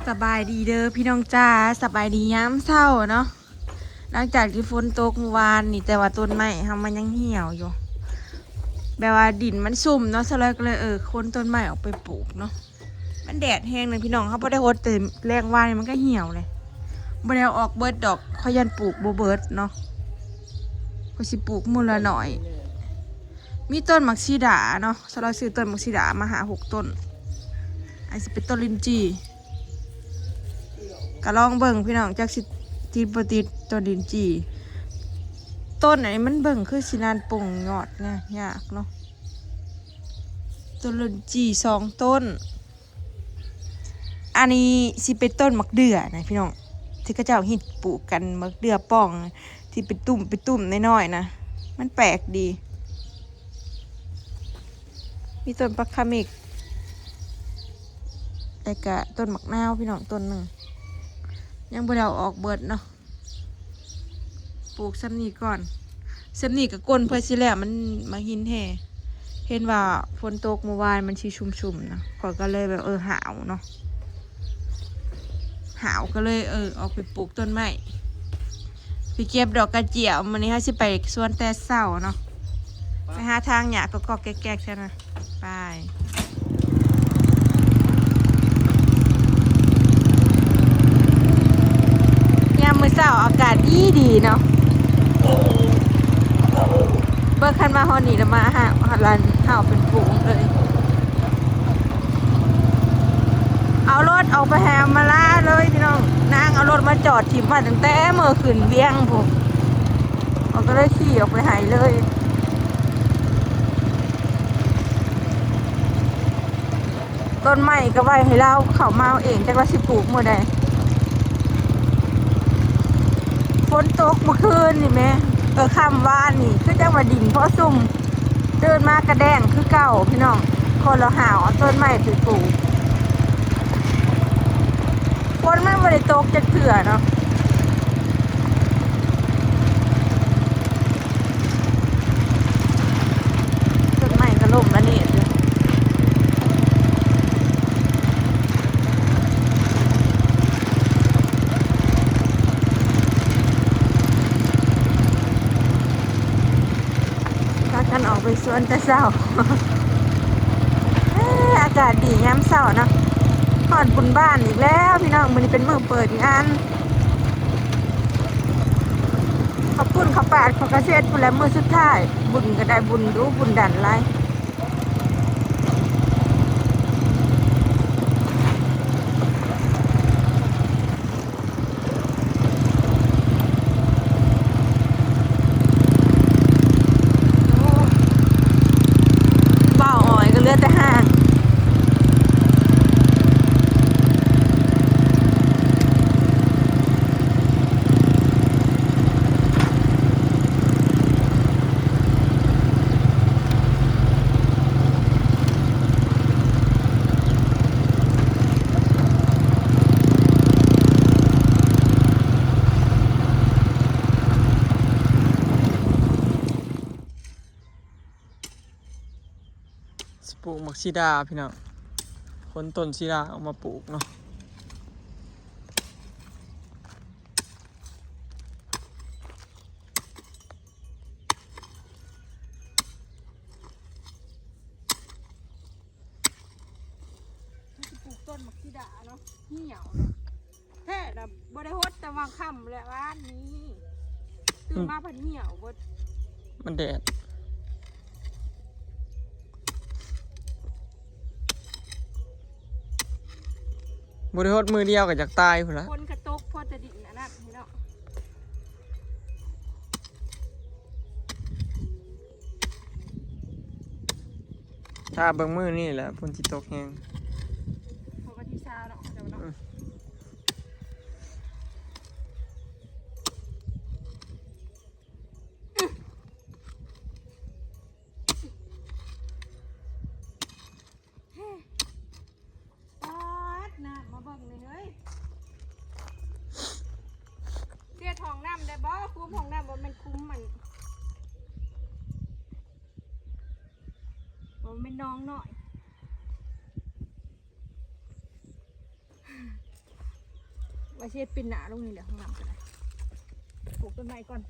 ສະບາຍດີເດີພີ່ນ້ອງຈ້າ ສະບາຍດີຍາມເຊົ້າເນາະ. ຫຼັງຈາກທີ່ຝົນຕົກມື້ວານນີ້ ແຕ່ວ່າຕົ້ນໄມ້ເຮົາມັນຍັງຫ່ຽວຢູ່ ແບບວ່າດິນມັນຊຸ່ມເນາະ ສະເລີຍກໍເລີຍ ເອີ ຂົນຕົ້ນໄມ້ອອກໄປປູກເນາະ. ມັນແດດແຮງນະພີ່ນ້ອງ ເຮົາບໍ່ໄດ້ຫົດ ແຕ່ແລງວານນີ້ມັນກໍຫ່ຽວເລີຍ. ບໍ່ໄດ້ເອົາອອກເບິດດອກ ຂ້ອຍຢ້ານປູກບໍ່ເບິດເນາະ ຂ້ອຍຊິປູກມື້ລະໜ້ອຍ. ມີຕົ້ນໝາກສີດາເນາະ ສະເລີຍຊື້ຕົ້ນໝາກສີດາມາຫ້າຫົກຕົ້ນ ອັນຊິເປັນຕົ້ນລິນຈີ່. ກໍລອງເບິ່ງພີ່ນ້ອງ ຈັກຊິຕິດບໍ່ຕິດຕົ້ນລິນຈີ່. ຕົ້ນອັນນີ້ມັນເບິ່ງຄືຊິນານປົ່ງຍອດງາຍາກເນາະ. ຕົ້ນລິນຈີ່ສອງຕົ້ນ. ອັນນີ້ຊິເປັນຕົ້ນໝາກເດື່ອນະພີ່ນ້ອງ ທີ່ເຂົາເຈົ້າຮິດປູກກັນ ໝາກເດື່ອປ່ອງ ທີ່ເປັນຕຸ່ມເປັນຕຸ່ມນ້ອຍໆນະ ມັນແປກດີ. ມີຕົ້ນບັກຂາເມັກ ແລ້ວກະຕົ້ນໝາກນາວພີ່ນ້ອງ ຕົ້ນໜຶ່ງ ຍັງບໍ່ໄດ້ເອົາອອກເບິດເນາະ. ປູກສ່ຳນີ້ກ່ອນ ສ່ຳນີ້ກໍກົ້ນເພື່ອຊິແລ້ວ ມັນໝາກຫີນແຮ່. ເຫັນວ່າຝົນຕົກມື້ວານມັນຊິຊຸ່ມໆນະ ຂ້ອຍກໍເລີຍແບບ ເອີ ຫາວເນາະ ຫາວກໍເລີຍ ເອີ ອອກໄປປູກຕົ້ນໄມ້. ໄປເກັບດອກກະຈຽວ ມື້ນີ້ເຮົາຊິໄປສວນແຕ່ເຊົ້າເນາະ ໄປຫາທາງຫຍ້າກອກໆແກກໆຊັ້ນນະ ໄປ. ຍາມມື້ເຊົ້າອາກາດດີດີເນາະ ເບິ່ງ ຄັນມາຮອດນີ້ລະມາຫາ ຫາລານເຮົາເປັນຝູງເລີຍ. ເອົາລົດອອກໄປໃຫ້ອຳມາລາເລີຍພີ່ນ້ອງ ນາງເອົາລົດມາຈອດຖິ້ມໄວ້ຕັ້ງແຕ່ມື້ຂຶ້ນວຽງພຸ້ນ ເຮົາກໍເລີຍຂີ່ອອກໄປໃຫ້ເລີຍ. ຕົ້ນໄມ້ກໍໄວ້ໃຫ້ລາວເຂົ້າມາເອົາເອງ ຈັກລາວຊິປູກມື້ໃດ. ຝົນຕົກມື້ຄືນນີ້ແມ ເອີ ຄ່ຳວານນີ້ ຄືຈັ່ງວ່າດິນພໍຊຸ່ມ ຕື່ນມາກະແດງຄືເກົ່າພີ່ນ້ອງ ກໍລະຫາວເອົາຕົ້ນໄມ້ໄປປູກ. ຝົນມັນບໍ່ໄດ້ຕົກຈັກເທື່ອເນາະ. ຕົ້ນໄມ້ກໍລົ້ມລະເນດຢູ່ ພາກັນອອກໄປສວນແຕ່ເຊົ້າ. ເອີ ອາກາດດີຍາມເຊົ້າເນາະ ຮອດບຸນບ້ານອີກແລ້ວພີ່ນ້ອງ ມື້ນີ້ເປັນມື້ເປີດງານ. ເຂົ້າປຸ້ນເຂົ້າປາດເຂົາກະເຮັດພຸ້ນແຫຼະ ມື້ສຸດທ້າຍ ບຸນກໍໄດ້ບຸນ ດູບຸນດັນຫຼາຍ. ໂອ້ ບ່າວອອຍກໍເຫຼືອແຕ່ຮ່າງ. ປູກໝາກສີດາພີ່ນ້ອງ ຂົນຕົ້ນສີດາອອກມາປູກເນາະ. ເຮົາຊິປູກຕົ້ນໝາກສີດາເນາະ ຫ່ຽວເນາະ ແທ້ນະ ບໍ່ໄດ້ຫົດແຕ່ວ່າຄ່ຳແລະວານນີ້ ຕື່ນມາພັດຫ່ຽວເບິດ ມັນແດດ. ບໍ່ໄດ້ຫົດມື້ດຽວກໍຢາກຕາຍພຸ້ນລະ ຝົນກະຕົກພໍແຕ່ດິນອັນນັ້ນເນາະ. ຖ້າເບິ່ງມື້ນີ້ແຫຼະ ຝົນຊິຕົກແຮງ ເພາະວັນທີຊາວເນາະ ເຂົາເຈົ້າເນາະ ອືມ. ປາດ ນ້ຳ ມາເບິ່ງນີ້ເຮີ້ຍ ເສຍຫ້ອງນ້ຳໄດ້ບໍ່? ຄຸມຫ້ອງນ້ຳ ບໍ່ແມ່ນຄຸມມັນ ບໍ່ແມ່ນໜອງນ້ອຍ. ວ່າຊິເຮັດປິ່ນໜ້າລົງນີ້ແຫຼະ ຫ້ອງນ້ຳກໍໄດ້. ປູກຕົ້ນໄມ້ກ່ອນ.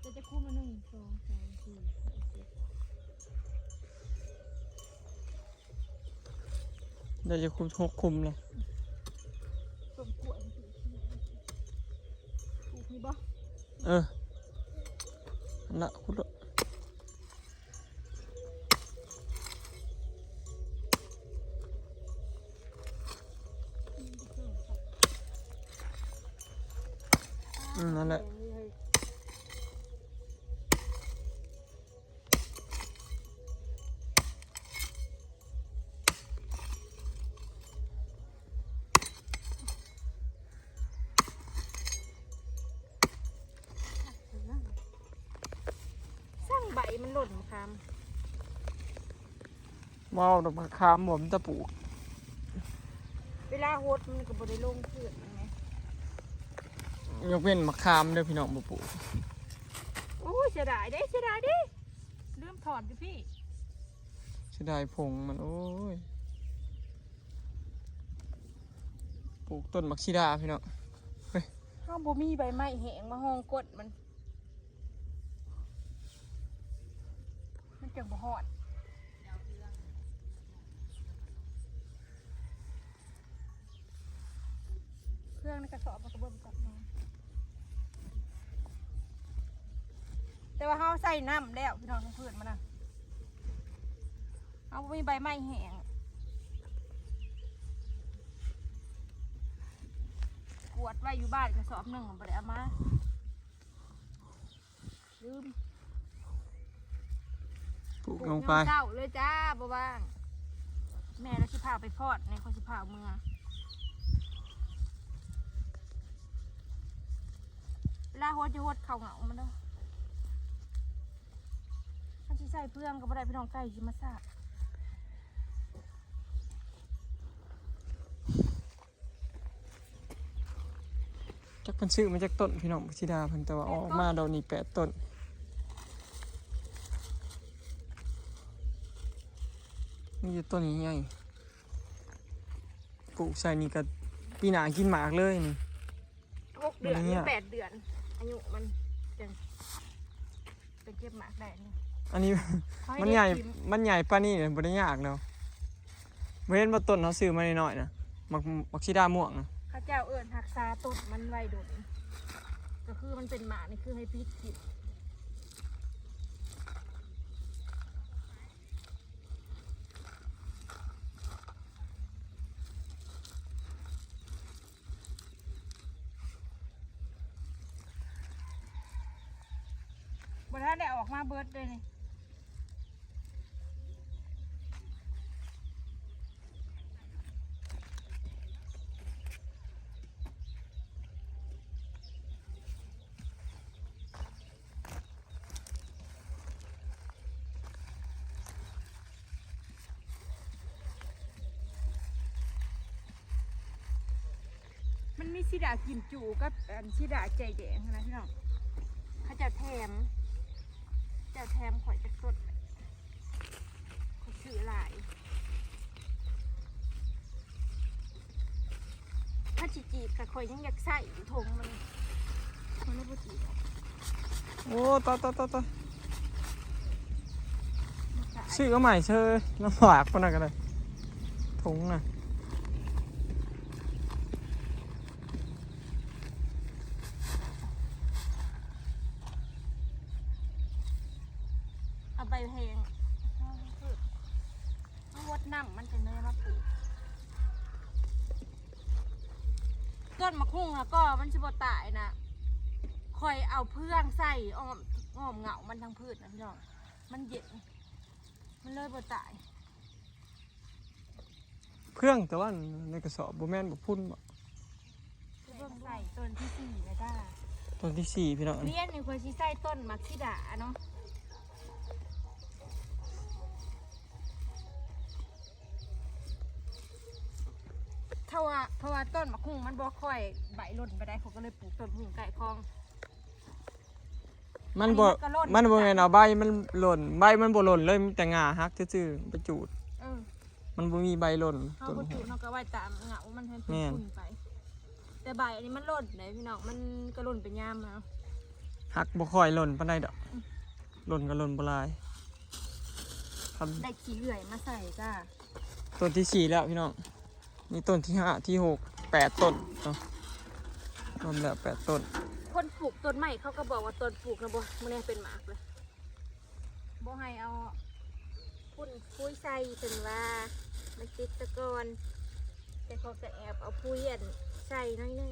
ຈະ ຈະຄຸມລະ ໜຶ່ງ ສອງ ສາມ ສີ່ ຫ້າ ຫົກ ເຈັດ ໄດ້ຈັກຄຸມ? ຫົກຄຸມແລ້ວ. ຕົ້ນກ້ວຍ ປູກນີ້ບໍ່? ເອີ ຫັ້ນລະ ຂຸດໂລດ. ອືມ ນັ້ນແຫຼະ. ສ້າງໃບມັນຫຼົ່ນມະຂາມ. ເວົ້າດອກ ມະຂາມບໍ່ມີຕາປູກ. ເວລາຫົດມັນກໍບໍ່ໄດ້ລົງພື້ນແມ່ນ. ຍົກເວັ້ນມະຂາມເດີພີ່ນ້ອງ ບໍ່ປູກ. ໂອ້ຍ ເສຍດາຍເດ້ ເສຍດາຍເດ້ ລືມຖອດຢູ່ພີ້. ເສຍດາຍຜົງມັນ ໂອ້ຍ. ປູກຕົ້ນໝາກສີດາພີ່ນ້ອງ. ເຮີ້ຍ ເຮົາບໍ່ມີໃບໄມ້ແຫ້ງມາຮອງກົ້ນມັນ. ມັນຈັ່ງບໍ່ຮ້ອນ. ເຄື່ອງໃນກະສອບມັນກໍເບິ່ງກັບມາ. ແຕ່ວ່າເຮົາໃສ່ນ້ຳແລ້ວພີ່ນ້ອງ ທັງພື້ນມັນນະ. ເຮົາບໍ່ມີໃບໄມ້ແຫ້ງ. ກວດໄວ້ຢູ່ບ້ານກະສອບໜຶ່ງ ບໍ່ໄດ້ເອົາມາ. ລືມ. ປູກລົງໄປ. ປູກຍາມເຊົ້າເລີຍຈ້າ ບໍ່ວ່າງ. ແມ່ລະຊິພາໄປຟອດ ແມ່ຂ້ອຍຊິພາເມືອ. ເວລາຫົດ ຈະຫົດເຂົ້າເຫງົາມັນເດີ. ຄັນຊິໃສ່ເຟືອງກໍບໍ່ໄດ້ ພີ່ນ້ອງ ໄກ່ຊິມາຊາບ. ຈັກເພິ່ນຊື້ມາຈັກຕົ້ນພີ່ນ້ອງ ບັກສີດາເພິ່ນ ແຕ່ວ່າອອກມາດອກນີ້ແປດຕົ້ນ. ມີແຕ່ຕົ້ນໃຫຍ່ໆ ປູກໃສ່ນີ້ກໍປີໜ້າກິນໝາກເລີຍນີ້. ຫົກເດືອນ ມັນແປດເດືອນ ອາຍຸມັນຈັ່ງ ໄປເກັບໝາກໄດ້ນີ້. ອັນນີ້ມັນໃຫຍ່ ມັນໃຫຍ່ປານນີ້ບໍ່ໄດ້ຍາກແລ້ວ. ບໍ່ເຫັນບໍ່ ຕົ້ນເຮົາຊື້ມານ້ອຍໆນະ ໝາກ ໝາກສີດາມ່ວງນະ. ເຂົາເຈົ້າເອີ້ນຮັກສາຕົ້ນມັນໄວ້ດົນ ກໍຄືມັນເປັນໝາກນີ້ ຄືໃຫ້ປິດກິນ. ບໍ່ທັນໄດ້ອອກມາເບິດເດ້ນີ້. ມັນມີສີດາກິມຈູກັບອັນສີດາໃຈແດງຫັ້ນນະພີ່ນ້ອງ. ເຂົາເຈົ້າແຖມ ເຈົ້າແຖມຂ້ອຍຈັກຕົ້ນ ຂ້ອຍຊື້ຫຼາຍ. ຖ້າຊິຈີບ ຂ້ອຍຍັງຢາກໃສ່ຖົງມັນ ມັນບໍ່ຈີບ. ໂອ້ ຕາຍ ຕາຍ ຕາຍ ຕາຍ. ຊື້ເອົາໃໝ່ເຊີຍ ລຳບາກປານນັ້ນກໍໄດ້ ຖົງນະ. ເອົາໃບແຫ້ງ ມາຫົດນ້ຳມັນຈັ່ງໄດ້ມາປູກ. ຕົ້ນໝາກຫຸ່ງນະກໍມັນຊິບໍ່ຕາຍນະ ຂ້ອຍເອົາເຟືອງໃສ່ອ້ອມ ອ້ອມເຫງົາມັນທັງພື້ນນະພີ່ນ້ອງ ມັນເຢັນ ມັນເລີຍບໍ່ຕາຍ. ເຟືອງ ແຕ່ວ່າໃນກະສອບບໍ່ແມ່ນບໍ່ພຸ້ນບໍ? ເບິ່ງໃສ່ຕົ້ນທີສີ່ແລ້ວຈ້າ ຕົ້ນທີສີ່ພີ່ນ້ອງ. ລຽນນີ້ຂ້ອຍຊິໃສ່ຕົ້ນໝາກສີດາເນາະ ເພາະວ່າ ເພາະວ່າຕົ້ນໝາກຫຸ່ງມັນບໍ່ຄ່ອຍໃບຫຼົ່ນປານໃດ ຂ້ອຍກໍເລີຍປູກຕົ້ນຫຸ່ງໃກ້ຄອງ. ມັນບໍ່ ອັນນີ້ມັນກໍຫຼົ່ນ ມັນບໍ່ແມ່ນເອົາໃບມັນຫຼົ່ນ ໃບມັນບໍ່ຫຼົ່ນເລີຍ ມີແຕ່ງ່າຫັກຊື່ໆ ໄປຈູດ. ເອີ ມັນບໍ່ມີໃບຫຼົ່ນ ເຮົາບໍ່ຈູດ ຕົ້ນຫຸ່ງ ເຮົາກໍໄວ້ຕາມເຫງົາມັນໃຫ້ເປັນ ແມ່ນ ຝຸ່ນໄປ. ແຕ່ໃບອັນນີ້ມັນຫຼົ່ນເດ້ພີ່ນ້ອງ ມັນກໍຫຼົ່ນໄປຍາມເອົາ ຮັກບໍ່ຄ່ອຍຫຼົ່ນປານໃດດອກ ອືມ ຫຼົ່ນກໍຫຼົ່ນບໍ່ຫຼາຍ ໄດ້ຂີ້ເລື່ອຍມາໃສ່ຈ້າ. ຕົ້ນທີສີ່ແລ້ວພີ່ນ້ອງ ນີ້ຕົ້ນທີຫ້າ ທີຫົກ ແປດຕົ້ນເນາະ ລວມແລ້ວແປດຕົ້ນ. ຄົນປູກຕົ້ນໄມ້ເຂົາກໍບອກວ່າຕອນປູກນະບໍ່ ມື້ນີ້ເປັນໝາກເລີຍ ບໍ່ໃຫ້ເອົາຝຸ່ນປຸ໋ຍໃສ່ ເພິ່ນວ່າມັນຕິດສະກ່ອນ ແຕ່ເຂົາກໍແອບເອົາປຸ໋ຍອັນໃສ່ໜ້ອຍໜຶ່ງ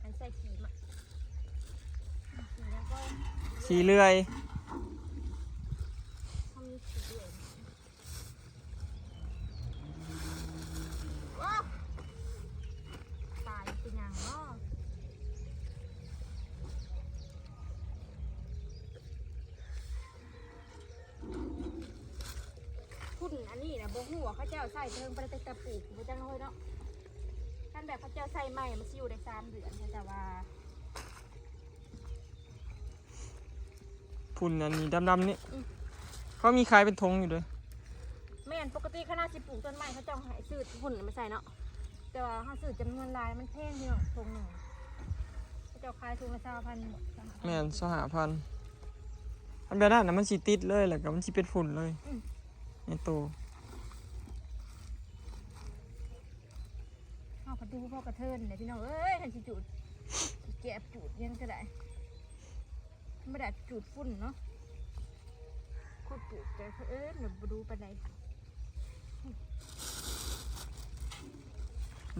ອັນໃສ່ຂີ້ໝາກ ຂີ້ຫຍັງກໍ ຂີ້ເລື່ອຍ ເຂົາມີຂີ້ເລື່ອຍ. ວ້າວ ຕາຍເປັນຫຍັງເນາະ ຝຸ່ນອັນນີ້ນະ ບໍ່ຮູ້ວ່າເຂົາເຈົ້າໃສ່ເຖິງປານໃດ ແຕ່ປູກບໍ່ຈັກເນາະເຮີ້ຍເນາະ ຄັນແບບເຂົາເຈົ້າໃສ່ໃໝ່ມັນຊິຢູ່ໄດ້ສາມເດືອນ ເຂົາເຈົ້າວ່າ. ຝຸ່ນອັນນີ້ດຳໆນີ້ ອືມ ເຂົາມີຂາຍເປັນຖົງຢູ່ເດ້. ແມ່ນ ປົກກະຕິຄັນເຮົາຊິປູກຕົ້ນໄມ້ ເຂົາເຈົ້າໃຫ້ຊື້ຝຸ່ນມາໃສ່ເນາະ ແຕ່ວ່າເຮົາຊື້ຈຳນວນຫຼາຍ ມັນແພງພີ່ນ້ອງ ຖົງໜຶ່ງ ເຂົາເຈົ້າຂາຍຖົງລະຊາວພັນບໍ? ແມ່ນ ຊາວຫ້າພັນ. ອັນແບບນັ້ນນະ ມັນຊິຕິດເລີຍ ແລ້ວກໍມັນຊິເປັນຝຸ່ນເລີຍ ອືມ ໃນໂຕ. ເຮົາກໍດູພໍກະເທີນແຫຼະພີ່ນ້ອງເອີຍ ຄັນຊິຈູດ ຊິແກບຈູດຫຍັງກໍໄດ້ ບໍ່ໄດ້ຈູດຝຸ່ນເນາະ ຄົນປູກແຕ່ເຜີນບໍ່ດູປານໃດ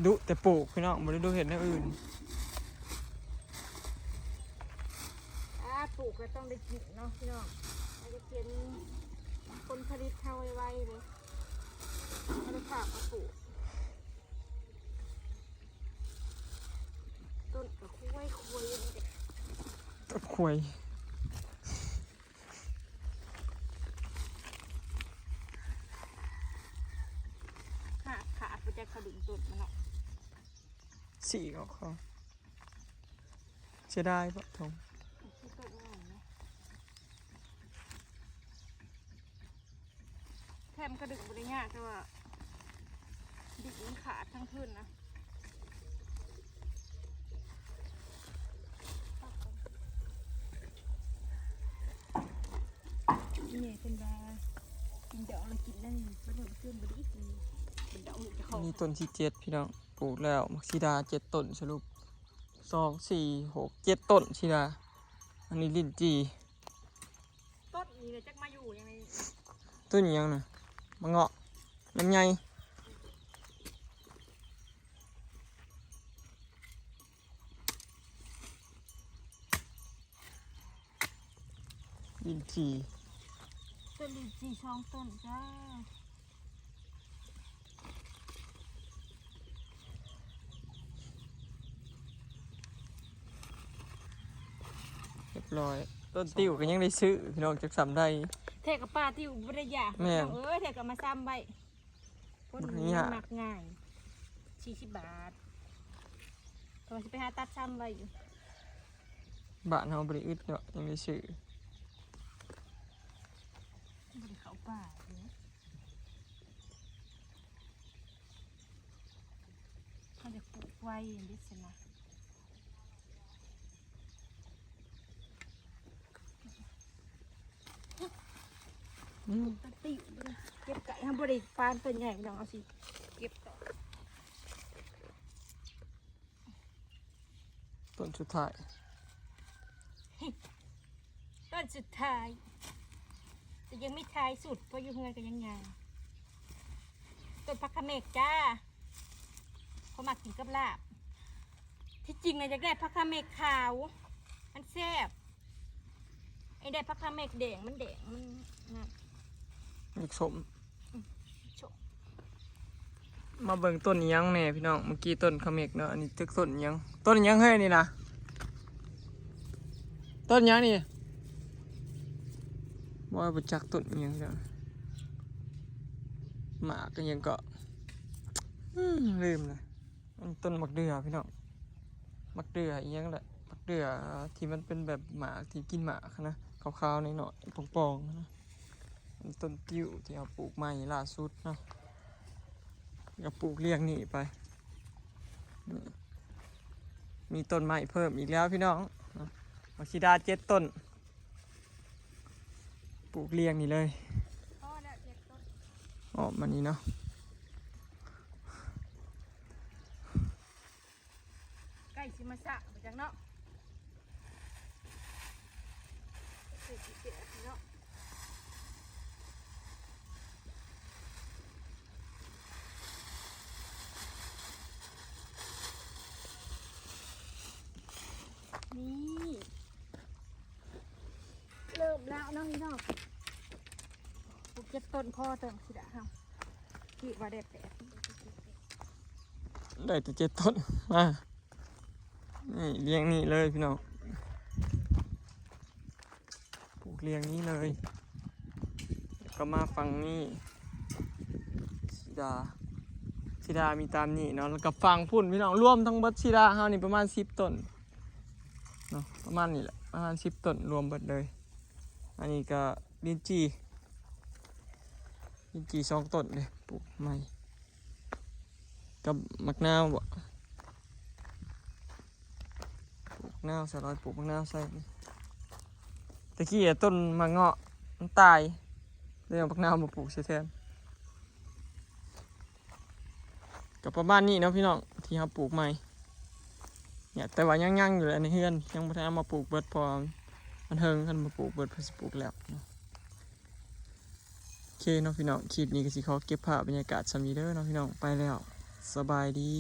ດຸແຕ່ປູກພີ່ນ້ອງ ບໍ່ໄດ້ດຸເຮັດແນວອື່ນ. ອ່າ ປູກກໍຕ້ອງໄດ້ກິນເນາະພີ່ນ້ອງ ເຮົາຈະເຫັນຜົນຜະລິດເຮົາໄວໆເລີຍ ເຮົາໄດ້ພາບມາປູກ. ຕົ້ນກະຄວຍ ຄວຍອັນນີ້ເດ້ ຕົ້ນຄວຍ ຂາດຂາດໄປ ຈັກເຂົາດຶງຕົ້ນມັນເນາະ ສີອອກເຂົາ ເສຍດາຍບໍ່ ຖົງ ຄືຕົ້ນໃຫຍ່ເນາະ. ແຖມກະດຶງບໍ່ໄດ້ຍາກ ແຕ່ວ່າດິນມັນຂາດທັງພື້ນນະ ແມ່ເພິ່ນວ່າກິນດອງແລ້ວກິນນັ້ນ ມັນເປັນບໍ່ດີ ກິນດອງເຈົ້າຂອງ. ນີ້ຕົ້ນທີເຈັດພີ່ນ້ອງ ປູກແລ້ວໝາກສີດາເຈັດຕົ້ນ ສະຫຼຸບ ສອງ ສີ່ ຫົກ ເຈັດຕົ້ນສີດາ ອັນນີ້ລິ້ນຈີ່. ຕົ້ນນີ້ແຫຼະຈັກມາຢູ່ຫຍັງນີ້ ຕົ້ນຫຍັງນະ ມະເງາະ ລຳໄຍ ລິ້ນຈີ່ ຕົ້ນລິ້ນຈີ່ສອງຕົ້ນຈ້າ. ຮຽບຮ້ອຍ ຕົ້ນຕິ້ວກໍຍັງໄດ້ຊື້ພີ່ນ້ອງ ຈັກສ່ຳໃດ ແທ້ກໍປ່າຕິ້ວບໍ່ໄດ້ຢາກ ແມ່ນ ພີ່ນ້ອງເອີຍ ແທ້ກໍເອົາມາຊຳໄວ້ ຄົນມັກງ່າຍ ສີ່ສິບບາດ ແຕ່ວ່າຊິໄປຫາຕັດຊຳໄວ້ຢູ່ ບ້ານເຮົາບໍ່ໄດ້ອຶດດອກ ຍັງໄດ້ຊື້ ບໍ່ໄດ້ເຂົ້າປ່າເດ້ ເຮົາຢາກປູກໄວ້ເດ້ຊັ້ນນະ. ອືມ ຕັດຕິ້ວ ເກັບໄກ່ ເຮົາບໍ່ໄດ້ປານຕົ້ນໃຫຍ່ພີ່ນ້ອງ ເຮົາຊິເກັບຕໍ່ ຕົ້ນສຸດທ້າຍ ຕົ້ນສຸດທ້າຍ ແຕ່ຍັງມີທ້າຍສຸດ ເພາະຢູ່ເຮືອນກໍຍັງງາມ ຕົ້ນຜັກຂະເໝກຈ້າ. ຂ້ອຍມັກກິນກັບລາບ ທີ່ຈິງນະຢາກໄດ້ຜັກຂະເໝກຂາວ ມັນແຊບ ໄອ້ໄດ້ຜັກຂະເໝກແດງ ມັນແດງ ມັນນັ້ນ ຢາກສົ້ມ ອືມ ສົ້ມ. ມາເບິ່ງຕົ້ນອີ່ຫຍັງແດ່ພີ່ນ້ອງ ເມື່ອກີ້ຕົ້ນຂະເໝກເນາະ ອັນນີ້ຈັກຕົ້ນອີ່ຫຍັງ ຕົ້ນອີ່ຫຍັງເຮີ້ຍນີ້ນະ ຕົ້ນຫຍັງນີ້ ບໍ່ ບໍ່ຈັກຕົ້ນອີ່ຫຍັງ ໝາກອີ່ຫຍັງເກາະ ອືມ ລືມລະ ອັນຕົ້ນໝາກເດື່ອພີ່ນ້ອງ ໝາກເດື່ອອີ່ຫຍັງແຫຼະ ໝາກເດື່ອທີ່ມັນເປັນແບບໝາກທີ່ກິນໝາກຫັ້ນນະ ຂາວໆ ນ້ອຍໆ ປ່ອງໆ ຫັ້ນນະ ອັນຕົ້ນຕິ້ວທີ່ເຮົາປູກໃໝ່ລ່າສຸດເນາະ ກໍປູກລຽງນີ້ໄປ ນີ້ ມີຕົ້ນໄມ້ເພີ່ມອີກແລ້ວພີ່ນ້ອງ. ບັກຊີດາເຈັດຕົ້ນ ປູກລຽງນີ້ເລີຍ. ພໍແລ້ວເຈັດຕົ້ນ ອ້ອມມານີ້ເນາະ. ໃກ້ຊິມາສະບໍ່ຈັກເນາະ ເສດຊິແຕກເນາະ. ນີ້ ເລີ່ມແລ້ວເນາະພີ່ນ້ອງ. ປູກເຈັດຕົ້ນພໍເຕີມຊິດາເຮົາ ຄິດວ່າໄດ້ແປດ ໄດ້ແຕ່ເຈັດຕົ້ນ. ມາ ນີ້ລຽງນີ້ເລີຍພີ່ນ້ອງ ປູກລຽງນີ້ເລີຍ. ແລ້ວກໍມາຝັ່ງນີ້ ຊີດາ ຊີດາມີຕາມນີ້ເນາະ. ແລ້ວກໍຝັ່ງພຸ້ນພີ່ນ້ອງ ລວມທັງເບິດຊີດາເຮົານີ້ປະມານສິບຕົ້ນເນາະ ປະມານນີ້ແຫຼະ ປະມານສິບຕົ້ນລວມເບິດເລີຍ. ອັນນີ້ກໍລິນຈີ່ ລິນຈີ່ສອງຕົ້ນເດ້ ປູກໃໝ່ ກັບໝາກນາວບໍ ປູກໝາກນາວໃສ່ ລອຍປູກໝາກນາວໃສ່. ແຕ່ກີ້ຕົ້ນໝາກເງາະມັນຕາຍ ເລີຍເອົາໝາກນາວມາປູກໃສ່ແທນ. ກໍປະມານນີ້ເນາະພີ່ນ້ອງ ທີ່ເຮົາປູກໃໝ່ເນຍ ແຕ່ວ່າຍັງໆຢູ່ແຫຼະໃນເຮືອນ ຍັງບໍ່ທັນເອົາມາປູກເບິດ ເພາະວ່າມັນເຫິງ ຄັນມາປູກເບິດເພິ່ນຊິປູກແລ້ວເນາະ. ໂອເຄເນາະພີ່ນ້ອງ ຄລິບນີ້ກໍຊິຂໍເກັບພາບບັນຍາກາດສ່ຳນີ້ເດີເນາະພີ່ນ້ອງ ໄປແລ້ວ ສະບາຍດີ.